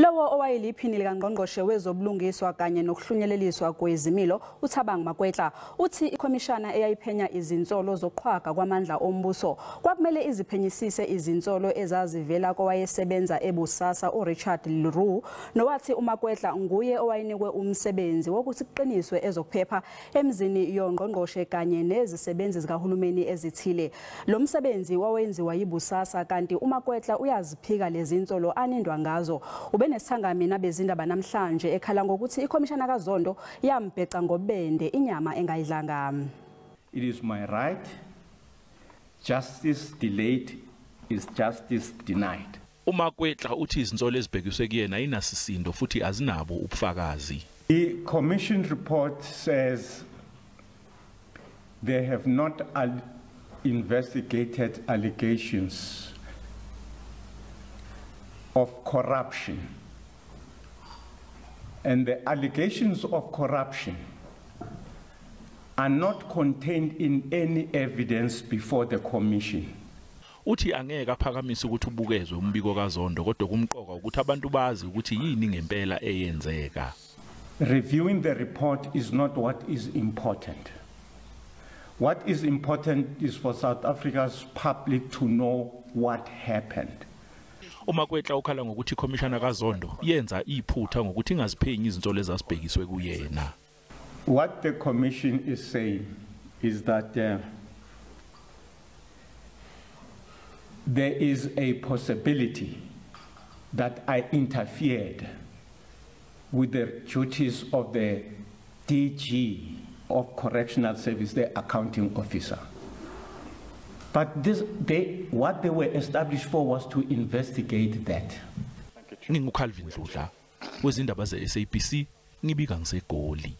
Lowo owayeliphini likangqongqoshe wezobulungiswa kanye nokuhlunyeleliswa kwezimilo uThabang Makwetla uthi ikhomishana eyayiphenya izinsolo zoqhwaga kwamandla ombuso kwakumele iziphenyisise izinsolo ezazivela kowayesebenza eBusasa uRichard Leroux nowathi uMakwetla nguye owayenikwe umsebenzi wokuthi kuqiniswe ezokuphepha emzini yongqongqoshe kanye nezisebenzi zikahulumeni ezithile. Lo msebenzi wawenziwa yiBusasa kanti uMakwetla uyaziphika lezi zinsolo anindwa ngazo. Ubenesithangami nabezindaba namhlanje ekhala ngokuthi ikhomishana kaZondo yambheca ngobende inyama engayidlanga. It is my right. Justice delayed is justice denied. UMakwetla uthi izinsolo ezibhekiswe kuyena inasisindo futhi azinabo ubufakazi. The commission report says they have not investigated allegations of corruption. And the allegations of corruption are not contained in any evidence before the commission. Uthi angeke aphakamise ukuthi ubukezwe umbiko kaZondo kodwa kumqoka ukuthi abantu bazi ukuthi yini ngempela eyenzeka. Reviewing the report is not what is important. What is important is for South Africa's public to know what happened. UMakwetla ukhala ngokuthi ikhomishana kaZondo yenza iphutha ngokuthi ingaziphenyi izinsolo ezasibhekiswe kuyena. What the commission is saying is that there is a possibility that I interfered with the duties of the DG of Correctional Service, the accounting officer. But what they were established for was to investigate that. NginguCalvin Dludla wezindaba ze-SABC ngibika ngiseGoli.